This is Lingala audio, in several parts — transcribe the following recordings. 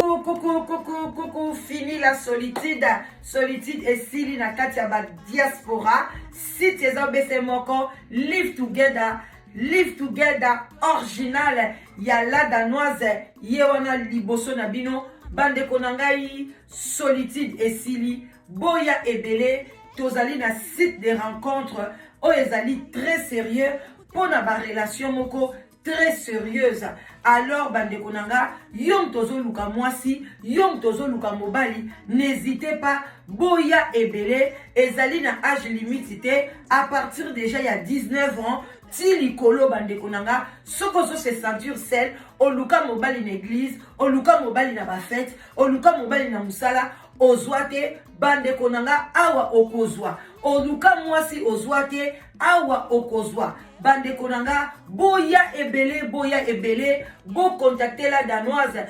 Coucou, coucou, coucou, fini la solitude. Solitude esili na kati ya ba diaspora. Site eza obese moko, live together, live together original ya la danoise ye wana liboso na bino bandeko na ngai solitude esili boya ebele tozali na site de rencontre oyo ezali très sérieux mpo na barelation moko très sérieuse. Alors bandeko na nga, yo moto ozoluka mwasi, yo moto ozoluka mobali, n'hésitez pas, boya ebele. Ezali na age limite te, à partir déjà ya 19 ans ti likolo. Bandeko na nga, soki ozo se sentir seul, oluka mobali na église, oluka mobali na bafete, oluka mobali na mosala, ozwa te, bandeko na nga, awa okozwa. Oluka mwasi, ozwa te, awa okozwa. Bandeko na nga, boya ebele, boya ebele, bocontacte la danoise.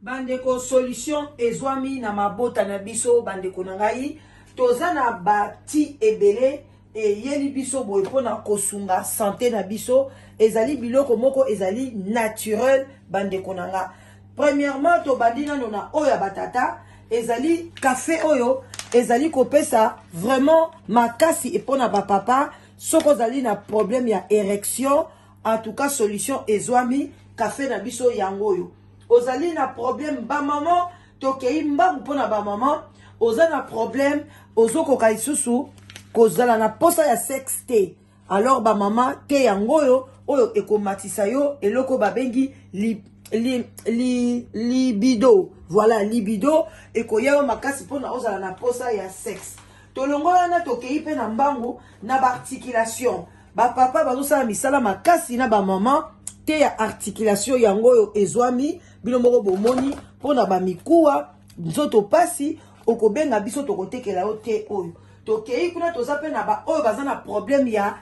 Bandeko, solution ezwami na mabota na biso. Bandeko na ngai, toza na bati ebele eyeli biso boye mpona kosunga santé na biso. Ezali biloko moko ezali naturel. Bandeko na nga, premièrement tobandi nano na oyo ya batata, ezali kafe oyo ezali kopesa vraiment makasi mpona bapapa. Soki ozali na problème ya érection, en tout cas solution ezwami, kafe na biso yango oyo. Ozali na problème, bamama, tokei mbangu mpona bamama. Oza na problème, ozokoka lisusu kozala na posa ya sexe te, alors bamama te, yango oyo, oyo ekomatisa yo eloko babengi li, li, li, libido. Voilà, libido ekoya yo makasi mpona ozala na posa ya sexe. Tolongo wana, tokei mpe na mbangu na baarticulation. Bapapa bazosala misala makasi na bamama te, ya articulation yango oyo ezwami. Bino moko bomoni, mpona bamikuwa, nzoto pasi, okobenga biso, tokotekela yo te oyo. Tokei kuna, toza mpe na baoyo baza na problème ya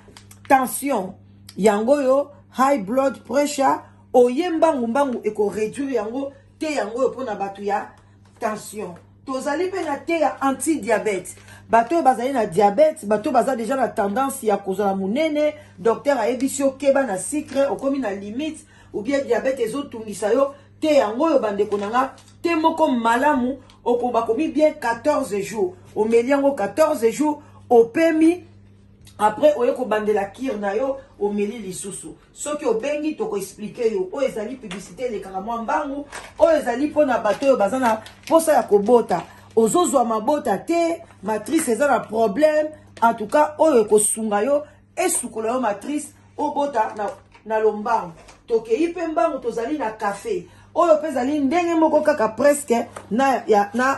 tension, yango oyo, high blood pressure, oye mbangu mbangu, ekoréduire yango te, yango oyo mpona bato ya tension. Tozali mpe na te ya anti-diabète. Bato oyo bazali na diabète, bato oyo baza déjà na tendance ya kozala monene, docteur ayebisi yo keba na sucre, okomi na limite, ou bien diabète ezotungisa yo te, yango oyo. Bandeko na nga, te moko malamu, bakomi bien 14 jours, omeli yango 14 jours, opemi, après oye kobandela cure na yo, omeli lisusu. Soki obengi, tokoexpliquer yo. Oyo ezali publicité elekaka mwa mbangu. Oyo ezali mpona bato oyo baza na mposa ya kobota, ozozwa mabota te, matrice eza na problème, en tout cas oyo ekosunga yo, esukola yo matrice, obota na lombangu. Tokei mpe mbangu, tozali na kafe oyo mpe ezali ndenge moko kaka presque na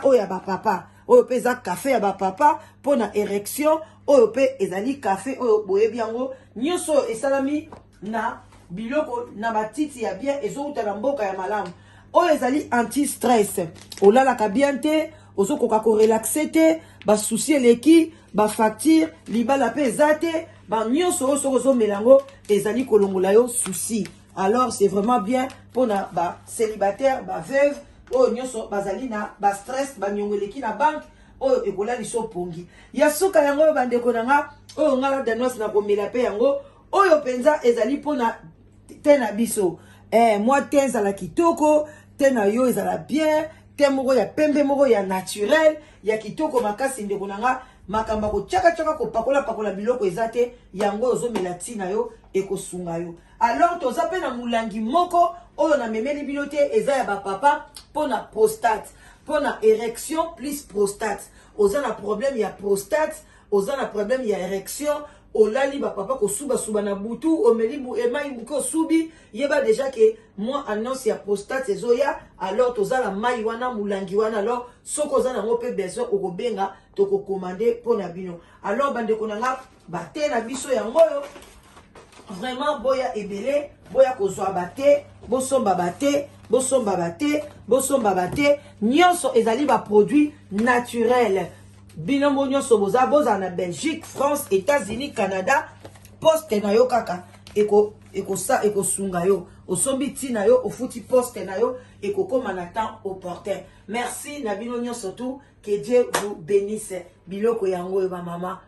oyo ya bapapa. Oyo mpe eza kafe ya bapapa mpona érection. Oyo mpe ezali kafe oyo boyebi yango nyonso. Oyo esalami na biloko na batiti ya bien, ezowuta na mboka ya malamu. Oyo ezali anti stress. Olalaka bien te, ozokoka korelaxer te, basoucis eleki, bafacture, libala mpe eza te, banyonso oyo, soki ozomela yango, ezali kolongola yo souci. Alors c'est vraiment bien mpona bacélibataire, baveuve, oyo nyonso bazali na bastress, baniongo eleki na banque, oyo ekolalisa opongi ya suka. Yango oyo, bandeko na nga, oyo nga la danoise na komela mpe yango. Oyo mpenza ezali mpona te na biso, mwa te ezala kitoko te na yo, ezala bien te, moko ya pembe, moko ya naturel, ya kitoko makasi. Ndeko na nga, makambo ya kotiakatiaka, kopakola-pakola biloko eza te. Yango ozomela ntina yo, ekosunga yo. Alors toza mpe na molangi moko oyo namemeli bino te, eza ya bapapa, mpona prostate, mpona érection plus prostate. Oza na problème ya prostate, oza na problème ya érection, olali, bapapa, kosubasuba na butu, omeli mai moke, osubi, yeba déjà ke mwa annonce ya prostate ezoya. Alors toza na mai wana, molangi wana. Alors soki oza nango mpe besoin, okobenga, tokocommander mpo na bino. Alors bandeko na nga, bate na biso yango oyo. Vraiment boya ebele, boya kozwa bate, bosomba bate, bosomba bate, bosomba bate. Nyonso ezali baproduit naturel. Bino mo nyonso boza, bozala na Belgique, France, États-Unis, Canada, poste na yo kaka. Eko Ekosa ekosunga yo, osombi ntina yo, ofuti poste na yo, ekokóma na temps opportun. Merci na bino nyonso tu, que Dieu vous bénisse. Biloko yango oyo, bamama,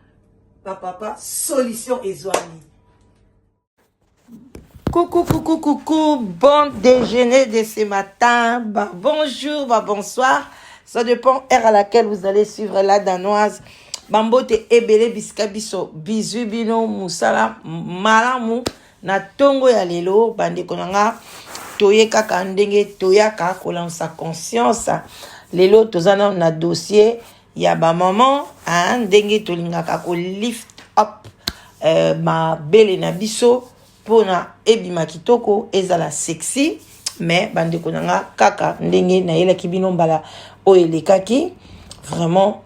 bapapa, solution ezwami. Coucou, coucou, coucou, bon déjeuner de ce matin, bah, bonjour, bah, bonsoir. Ça dépend heure à laquelle vous allez suivre La Danoise. Bambote ebele bisika biso bizwi bino, musala malamu na ntongo ya lelo. Bandeko na nga, toye kaka ndenge toyaka kolansa conscience. Lelo toza nano na dossier ya bamama, ndenge tolingaka kolift up mabele na biso mpona ebima kitoko, ezala sexy. Mais bandeko na nga, kaka ndenge nayelaki bino mbala oyo elekaki, vraiment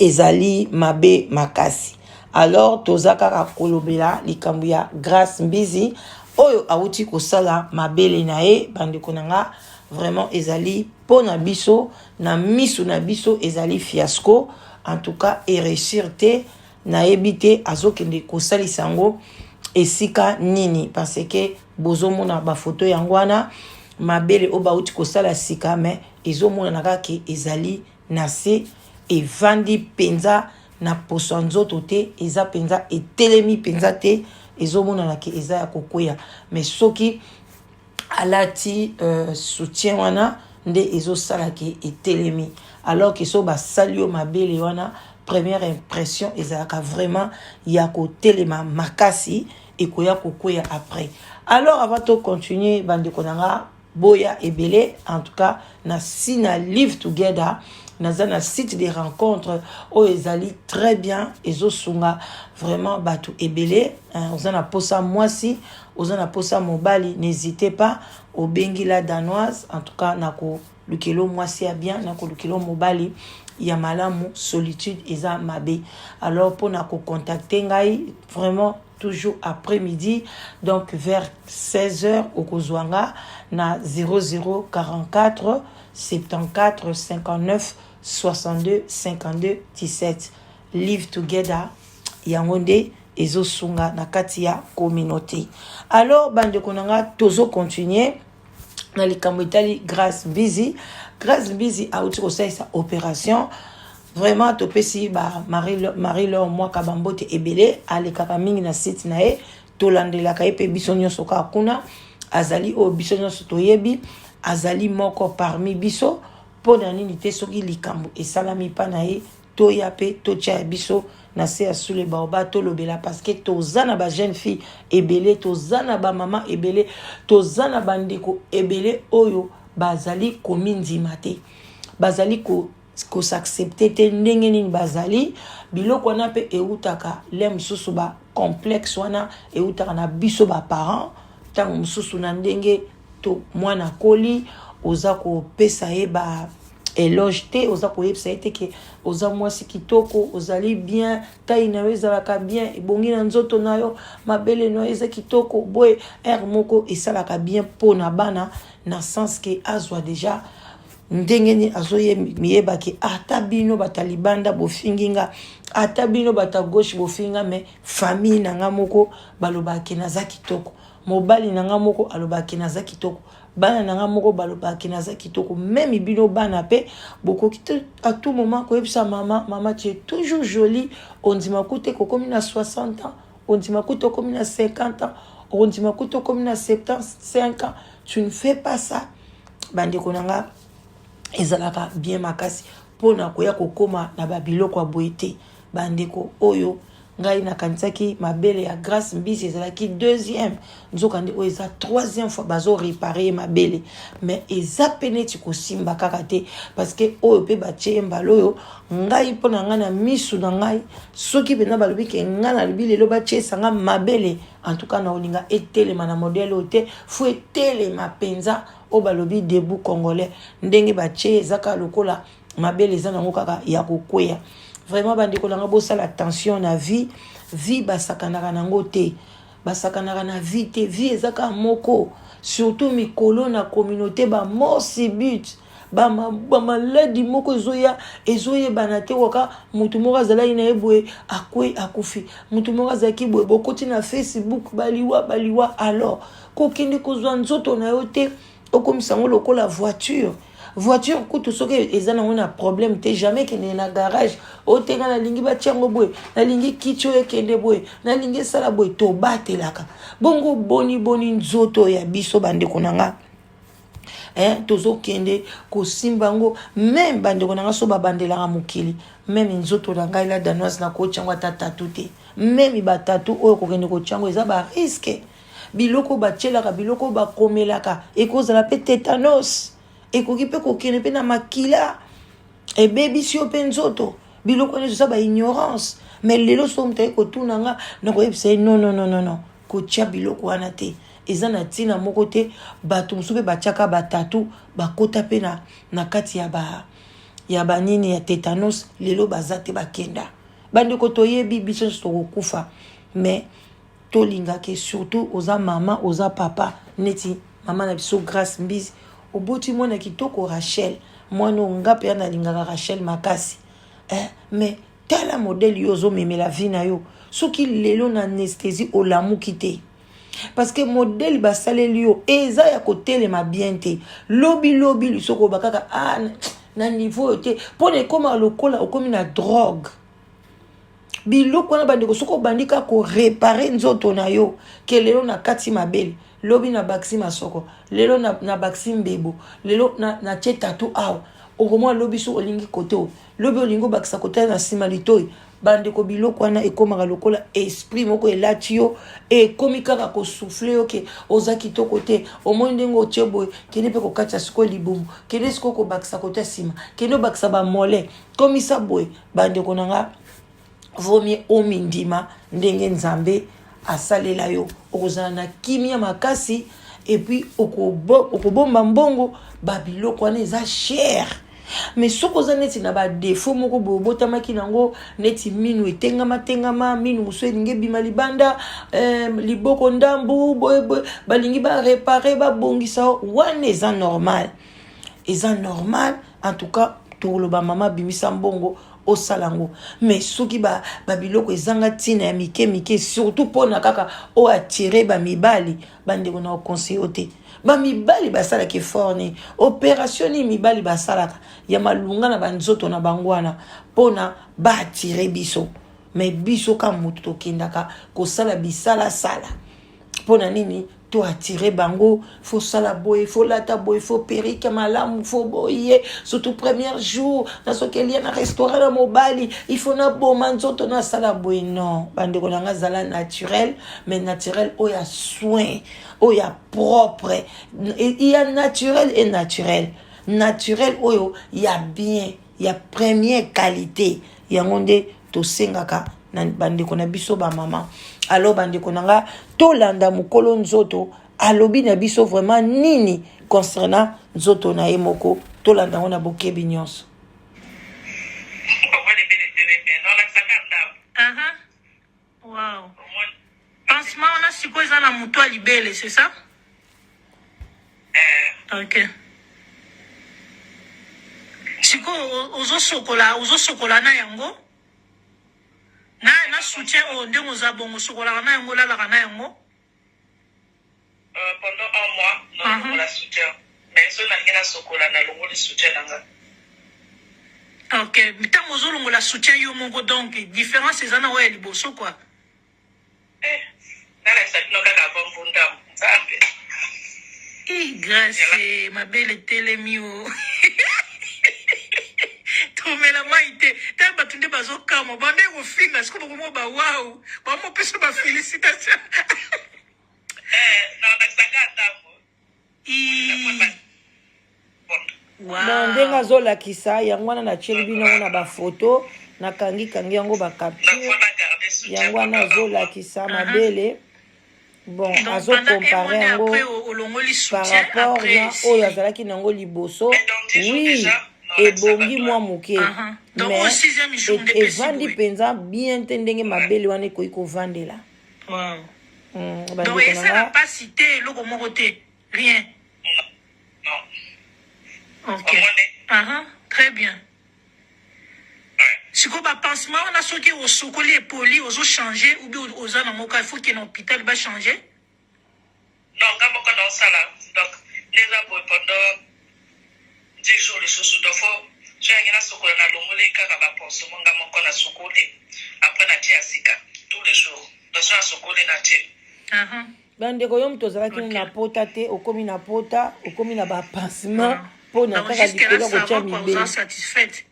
ezali mabe makasi. Alors toza kaka kolobela likambo ya Grâce Mbizi oyo awuti kosala mabele na ye. Bandeko na nga, vraiment ezali mpo na biso, na miso na biso ezali fiasco. En tout cas eréussir te. Nayebi te azokende kosalisa yango esika nini, parce que bozomona bafoto yango wana, mabele oyo bauti kosala sika, mais ezomonana kaka ezali na se, evandi mpenza na poso ya nzoto te, eza mpenza etelemi mpenza te, ezomonana ke eza ya kokweya. Mais soki alati soutien wana nde ezosala ke etelemi, alors ke so basali yo mabele wana, première impression ezalaka vraiment ya kotelema makasi, ekoya kokweya après. Alors avant tocontinue, bandeko na nga, boya ebele. En tout cas na si na Live Together, naza na site de rencontre oyo ezali très bien, ezosunga vraiment bato ebele. Oza na posa mwasi, oza na posa mobali, n'hésitez pas, obengi La Danoise. En tout cas nakolukela mwasi ya bien, nakolukela mobali ya malamu. Solitude eza mabe. Alors mpona kocontacte ngai, vraiment toujours après-midi, donc vers 16h, okozwa nga na 0044 74 59 62 52 17. Live Together, yango nde ezosunga na kati ya communauté. Alors bandeko na nga, tozocontinue na likambo etali Grâce Mbizi. Grâce Mbizi auti kosalisa opération. Vraiment topesi ba Marie Laure Mwaka bambote ebele. Alekaka mingi na site na ye, tolandelaka ye mpe biso nyonso kaka kuna. Azali oyo biso nyonso toyebi, azali moko parmi biso. Mpo na nini te, soki likambo esalami mpa na ye, toya mpe totia ya biso na se ya sule baoba, tolobela, parce que toza na bajeune fille ebele, toza na bamama ebele, toza na bandeko ebele oyo bazali komindima te, bazali kos'accepter te ndenge nini bazali. Biloko wana mpe eutaka le mosusu, bacomplexe wana eutaka na biso baparent. Ntango mosusu na ndenge to mwana akoli, oza kopesa ye ba éloge te, oza koyebisa ye te ke oza mwasi kitoko, ozali bien, taille na yo ezalaka bien, ebongi na nzoto na yo, mabele na yo eza kitoko boye. Aire moko esalaka bien mpo na bana, na sens ke azwa déjà ndenge nini azoyebaki. Ata bino bato libanda bofingi nga, ata bino bato ya gauche bofingi nga, mais famille na nga moko balobaki naza kitoko, mobali na nga moko alobaki naza kitoko, bana na nga moko balobaki naza kitoko. Même bino bana mpe bokoki te à tout moment koyebisa mama: "Mama, tu es toujours jolie." Ondima kuta kokomi na 60 ans, ondima kuta okomi na 50 ans, ondima kuta okomi na 75 ans. Tu ne fais pas ça. Bandeko na nga, ezalaka bien makasi mpona koya kokóma na babiloko ya boye te. Bandeko oyo ngai nakanisaki mabele ya Grâce Mbisi ezalaki deuxième, nzokande oyo eza troisième fois bazoréparer ye mabele, mais eza mpe neti kosimba kaka te, parce que oyo mpe batie ye mbala oyo, ngai mpo na ngai, na misu na ngai, soki mpenza balobi ke ngai nalobi lelo batie esanga mabele, en tout cas na olinga etelema na modèle oyo te. Faut etelema mpenza oyo balobi debout congolais. Ndenge batie, eza kaka lokola mabele eza nango kaka ya kokweya. Vraiment bandeko na nga, bosala attention na vie. Vie basakanaka nango te, basakanaka na vie te. Vie eza kaka moko, surtout mikolo na communauté bamort subite. Bamaladi ba moko ezoya ezoyebana te, waka motu moko azalaki na ye boye akwei akufi, motu moko azalaki boye, bokoti na Facebook baliwa baliwa. Alors kokende kozwa nzoto na yo te, okomisa yango lokola voiture. Voiture kutu soki eza nango na problème te, jamais ekende na garage otenga nalingi batia yango boye, nalingi kiti oyo ekende boye, nalingi esala boye. Tobatelaka bongo boni boni nzoto ya biso, bandeko na nga, eh, tozokende kosimba yango même. Bandeko na nga, so babandelaka mokili, même nzoto na ngai la Danoise, nakotya yango ata tattoo te. Même batattoo oyo kokende kotya yango eza barisque. Biloko batielaka, biloko bakomelaka, ekozala mpe tétanos, ekoki mpe kokende mpe na makila, ebebisi yo mpe nzoto. Biloko nyonso eza baignorance. Mais lelo so moto aye kotuna nga, nakoyebisa ye: non, non, non, non, non, kotia biloko wana te, eza na ntina moko te. Bato mosusu mpe batiaka batattoo, bakota mpe na kati ya ba ya banini ya tétanos, lelo baza te, bakenda. Bandeko, toyebi biso nyonso tokokufa, mais tolingaka, surtout oza mama, oza papa, neti mama na biso Grâce Mbizi, oboti mwana kitoko Rachel, mwana oyo nga mpe nalingaka Rachel makasi, eh, mais tala modèle yo ozomemela vie na yo. Soki lelo na anesthésie olamuki te, parce que modèle basaleli yo eza ya kotelema bien te, lobi lobi lisoko oba kaka, ah, na niveau oyo te, mpo na ekóma lokola okomi na drogue. Biloko wana, bandeko, soki obandi kaka koréparer nzoto na yo, ke lelo na kati mabele, lobi na bakisi masoko, lelo na, na bakisi mbebo, lelo na tie tattoo awa, okomona lobi so olingi kote oyo, lobi olingi obakisa kote na nsima litoi. Bandeko, biloko wana ekomaka lokola esprit moko elati yo, ekomi kaka kosouffler yo ke oza kitoko te. Omoni ndenge otie boye, kende mpe kokatisa sikoyo libumu, kende sikoyo kobakisa kote nsima, kende obakisa bamole, komisa boye. Bandeko na nga, vaut mieux omindima ndenge Nzambe asalela yo, okozala na kimia makasi, et puis okobomba mbongo. Babiloko wana eza cher, mais soki oza neti na badéfaut moko boye obotamaki nango, neti minu etengama tengama, minu mosusu elingi ebima libanda, liboko ndambu boye, balingi baréparer, babongisa, wana eza normal, eza normal. En tout cas, tokoloba mama abimisa mbongo osala yango. Mais soki babiloko ba ezanga ntina ya mike mike, surtout mpona kaka oyo attirer bamibali, bandeko, na oconseiller te. Bamibali basalaka effort nini? Opération nini mibali basalaka ya malunga na banzoto na bango wana mpona baattirer biso? Mais biso ka moto tokendaka kosala bisalasala mpona nini? To attirer bango, faut sala boye, faut lata boye, faut perruque malamu, faut boye, surtout premier jour nasoki elia na restaurant na mobali, il faut naboma nzoto, nasala boye. Non, bandeko na nga, zala naturel, mais naturel oyo ya soin, oyo ya propre. Il y a naturel et naturel. Naturel oyo ya bien, ya première qualité, yango nde tosengaka na bandeko na biso bamama. Alors bandeko na nga, tolanda mokolo nzoto alobi na biso vraiment nini concernant nzoto na ye moko. Tolanda yango na bokebi nyonso. Omoni mpe etelemi, nalakisaka ndambo. Aha. Wow. Omoni. Pansement wana sikoyo eza na moto ya libele, c'est ça? Eh. Ok. Sikoyo ozosokola na yango na soutien oyo, ndenge oza bongo, osokolaka na yango, olalaka na yango? Pendant un mois nalongola soutien, mais so nalingi nasokola, nalongoli soutien na nga. Ok, ntango ozolongola soutien yo moko, donc différence eza na oyo ya liboso quoi? Eh, nalakisa bino kaka avant mbundambu, Nzambe. I Grâce, mabele etelemi o, tomela mai te. Ta bato nde bazokamwa, bande kofinga siko bokomo bawau, bamopesa bafélicitation. Eh, nalakisaka ndambo. I Bon, ndenge azolakisa yango wana, natieli bino yango na bafoto, nakangikangi yango bacapture. Yango wana azolakisa mabele. Bon, azocomparer yango par rapport na oyo azalaki nango liboso. Oui, ebongi mwa moke, mais evandi mpenza bien te ndenge mabele wana ekoki kovandela. Donc esala mpasi te, eloko moko te, rien? Non. Ok. Omoni? Très bien. Sikoyo ba pansement wana soki osokoli epoli ozo changer ou bien oza na moko il faut kende hôpital ba changer? Non, nga moko naosala donc nde eza boye pendant 10 jours lisusu donc faut soki yangi nasokola nalongoli kaka ba pansement nga moko nasokoli après natie ya sika tous les jours donc soki nasokoli natie. Bandeko yo moto ozalaki na pota te okomi na pota okomi na ba pansement mpo na Donc kaka jusque là likolo ya ça kotia va quoi, mibele. oza satisfaite?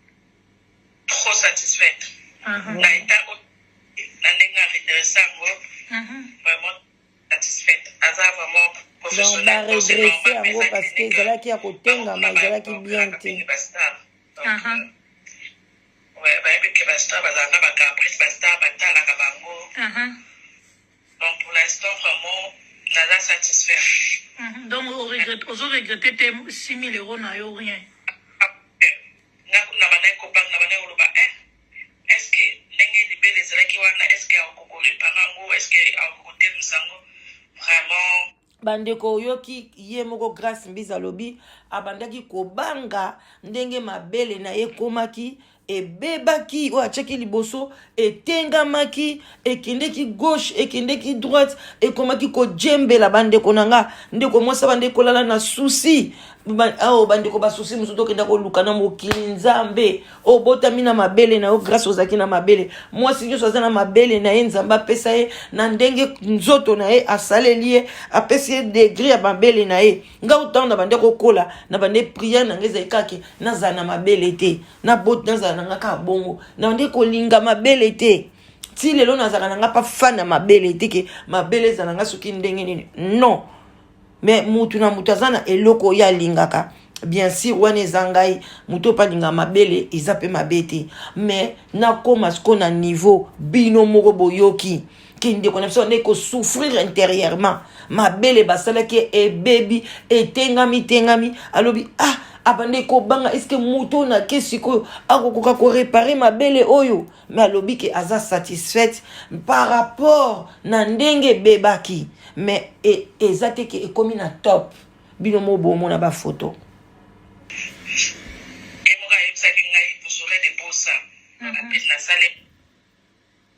Trop satisfaite na état oyo na ndenge a redresse yango vraiment satisfaite aza vraiment Donc professionnel. Bon, c'est baredresse normal yango eza parce que clinique ezalaki ya kotengama bango kuna ezalaki bien baopéraka te. mingi bastar donc ouais, bayebi ke bastar bazalaka bacaprice bastar batalaka bango donc pour l'instant vraiment naza satisfait. Donc ozo regretter te 6000 euros na yo rien? Nga kuna bandaki kobanga bandaki koloba eh, est ce que ndenge libele ezalaki wana est ce que akoki koréparer yango est ce que akoki kotelemisa yango vraiment. Bandeko oyoki ye moko Grace Mbizi alobi abandaki kobanga ndenge mabele na ye ekomaki ebebaki oyo atiaki liboso etengamaki ekendeki gauche ekendeki droite ekomaki kojembela bandeko na nga ndeko mwasi abandeki kolala na susi awa bandeko basusi mosusu tokenda koluka na mokili nzambe obotami na mabele na yo Grâce ozalaki na mabele mwasi nyonso aza na mabele na ye nzambe apesa ye na ndenge nzoto na ye asaleli ye apesi ye degré ya mabele na ye nga otango na bande kokola na bande prière na ngai ezali kaka nazala na mabele te nazala na nga kaka bongo na bande kolinga mabele te ti lelo nazalaka na nga mpa fan ya mabele te ke mabele ezala nga soki ndenge nini non mais mutu na mutu aza na eloko oyo alingaka bien sûr wana eza ngai motu oyo mpe alingaka mabele eza mpe mabe te mais nakóma sikoyo na niveau bino moko boyoki ke ndeko na biso bandeki kosouffrir intérieurement mabele basalaki ebebi etengami tengami alobi ah abandeki kobanga eske moto oyo nake sikoyo akokoka koréparer mabele oyo mais alobi ke aza satisfaite par rapport na ndenge ebebaki mais eza te ke ekomi na top bino mo bomona bafoto. Ye moko ayebisaki ngai vous aurez de beaux seins apesi nasali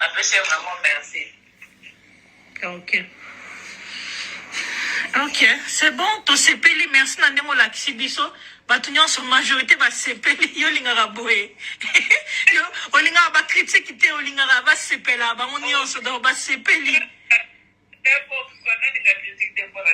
napesi ye vraiment merci. Ok, c'est bon, tosepeli. Merci na ndenge olakisi biso. Bato nyonso majorité basepeli. Yo olingaka boye yo olingaka bacritique te olingaka basepela bango nyonso donc basepeli. N'importe quoi nalinga critique te mpona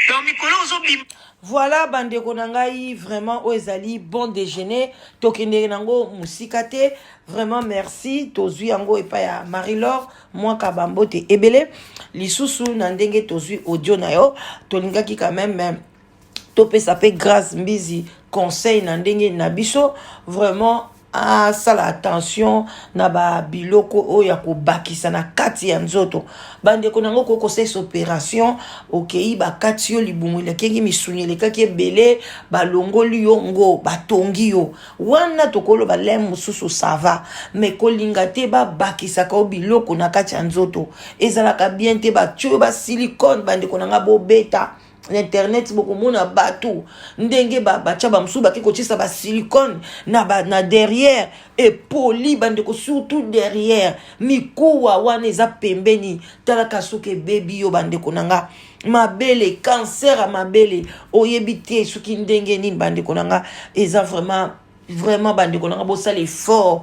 Donc mikolo ozobima. Voilà bandeko na ngai vraiment oyo ezali bon déjeuner tokendeke nango mosika te vraiment merci tozwi yango epai ya Marie Laure mwaka bambote ebele lisusu na ndenge tozwi audio na yo tolingaki quand même topesa mpe Grâce Mbizi conseil na ndenge na biso vraiment asala attention na babiloko oyo ya kobakisa na kati ya nzoto bandeko nango okoki kosalisa opération okei bakati yo libumu elekeki misuni elekaki ebele balongoli yo ngo batongi yo wana tokoloba leme mosusu ça va mais kolinga te babakisaka yo biloko na kati ya nzoto ezalaka bien te batie oyo basilicone bandeko na nga bobeta na internet bokomona bato ndenge batya bamosusu bake kotiesa basilicone na derrière epoli bandeko surtout derrière mikuwa wana eza pembeni talaka soki ebebi yo bandeko na nga mabele cancer ya mabele oyebi te soki ndenge nini bandeko na nga eza vraiment vraiment bandeko na nga bosala effort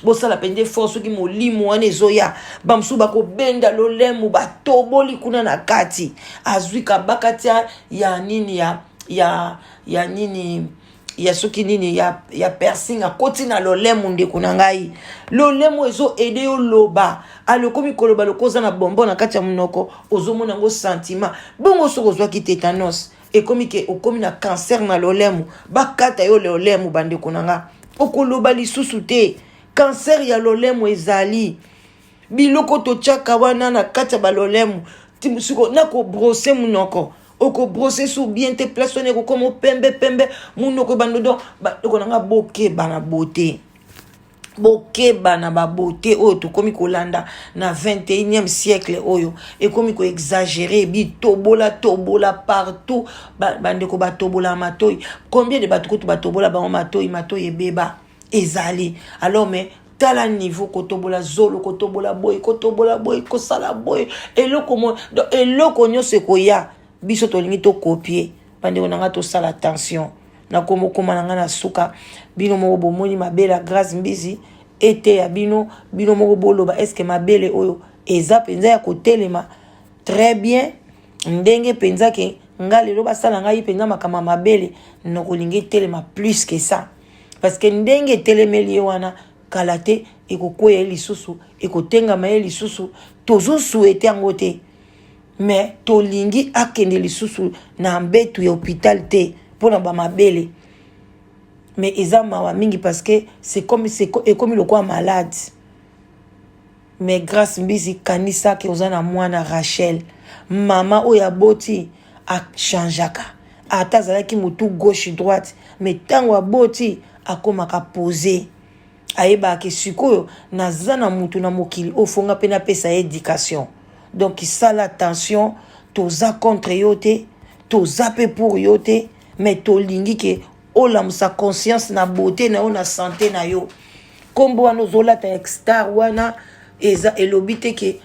Bosala mpenza effort soki molimo wana ezoya bamosusu bakobenda lolemo batoboli kuna na kati azwi kabaka tia ya nini ya ya ya nini ya soki nini ya, ya piercing akoti na lolemo ndeko na ngai lolemo ezoaider yo loba ale okomi koloba loko oza na bonbon na kati ya monoko ozomona yango sentiment bongo soki ozwaki tétanos ekomi ke okomi na cancer na lolemo bakata yo lolemo bandeko na nga okoloba lisusu te cancer ya lolemo ezali biloko totiaka wana na kati ya balolemo siko na kobrosser monoko okobrosser su bien te place wana ekokoma pembe pembe monoko ebando donc bandeko na nga bokeba na beauté. Bokeba na ba beauté oyo tokomi kolanda na 21e siècle oyo ekomi ko exagérer bitobola tobola partout. Bandeko ba batobola matoi, combien de bato kutu batobola bango matoi, matoi ebeba ezali. Alors mais tala niveau, kotobola zolo, kotobola boye, kotobola boye, kosala boye, eloko mo, donc eloko nyonso ekoya, biso tolingi tokopie. Bandeko na ngai, tosala attention. Nakomokoma na ngai na suka. Bino moko bomoni mabele ya Grâce Mbizi eteya bino. Bino moko boloba, est-ce mabele oyo eza mpenza ya kotelema très bien? Ndenge mpenza ke nga lelo basala ngai mpenza makambo ya mabele, nakolinga etelema plus que ça, parce que ndenge etelemeli ye wana, kala te ekokweya ye lisusu, ekotengama ye lisusu. Tozosouhaiter yango te, mais tolingi akende lisusu na mbetu ya hôpital te mpona bamabele. Mais eza mawa mingi, parce que c'est comme ekomi lokola malade. Mais Grâce Mbizi, kanisaki oza na mwana Rachel. Mama oyo aboti achangeaka, ata azalaki motu gauche droite, mais ntango aboti akomaka pose, ayebaka sikoyo naza na mutu na mokili oyo, fonga mpe napesa ye éducation. Donc sala attention. Toza contre yo te, toza mpe pour yo te, mais tolingi ke olamusa conscience na beauté na yo, na santé na yo. Nkombo wana ozolata ya star wana, eza elobi te ke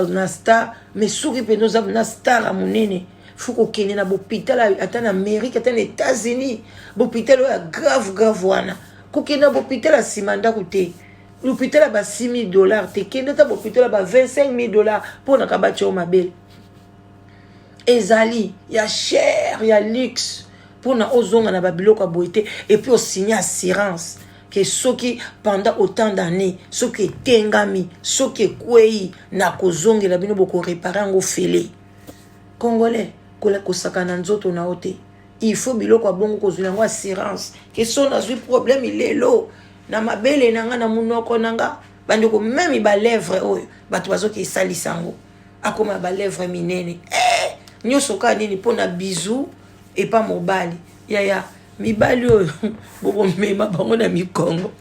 na star, mais soki mpenza oza na star ya monene, faut kokende na bopital, ata na Amérique, ata na États-Unis, bopital oyo ya grave grave wana. Kokende na bopital ya nsima ndako te, l'hôpital ya ba 6 000 $ te. Kende ata bopital ya ba 25 000 $ mpo na batia yo mabele ezali ya cher, ya luxe, mpona ozonga na babiloko ya boye te. Et puis osigne assurance ke soki pendant autant d'années, soki etengami, soki ekwei, na kozongela bino, bokoréparer yango fele. Congolais, kosaka na nzoto na yo te. Il faut biloko ya bongo kozwela yango assurance, ke so nazwi problème lelo na mabele na nga, na monoko na nga, bandeko, même balèvre oyo bato bazoki esalisa yango, akoma balèvre minene, eh, nyonso kaka nini? Mpona bizu epa mobali. Yaya, mibali oyo bokomema bango na mikongo.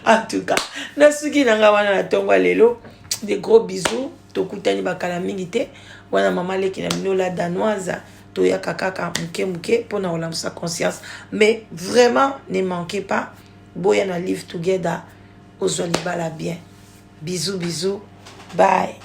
En tout cas, nasuki na nga wana na ntongo ya lelo. De gros bisous, tokutani bakala mingi te. Wana mama leki na bino, la Danoise. Toyaka kaka moke moke mpona kolamusa conscience, mais vraiment ne manquez pas, boya na Live Together, ozwa libala bien. Bisous, bisous, bye.